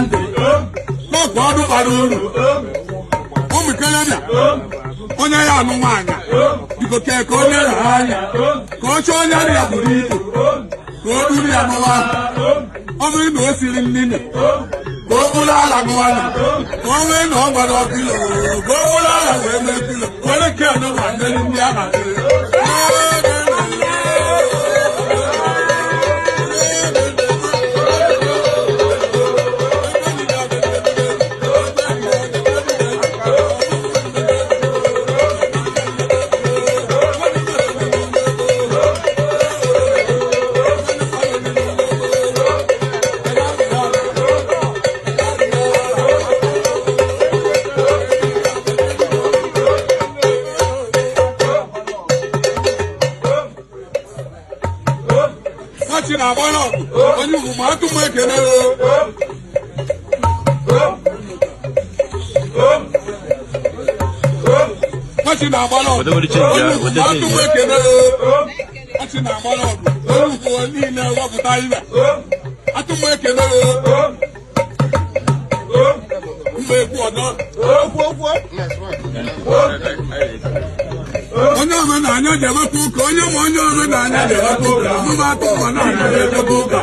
ntị n'ọkwa ọdụ bara uru. Ụmụ ikolobịa, onye ya anụ nwaanyị, biko kee ka onye ra anya, ka ọ chọọ onye ya buru ibu, ka o duru ya n'ụwa. Ọ bụrụ na o siri nne, ka o bụrụ ala gụwa ya, ka ọ nwee na ọ gwara ọkilo, ka o bụrụ ala wee mee kilo were ke n'ụwa ndị ndị agha. Nwachi na-agbara ọgụ onye ugwu ma atụ m ekele o. Nwachi na-agbara ọgụ Weta change ya, onye ugwu weta ma atụ m change ya. ekele o. Nwachi na-agbara ọgụ onye ugwu niile wepụta ibe atụ m ekele o. Mgbe ekwu ọdọ onye omenanya jebekwa ụka, onye ma onye omenanya jebekwa ụka, amụma atụ mma na anya ejebe ụka.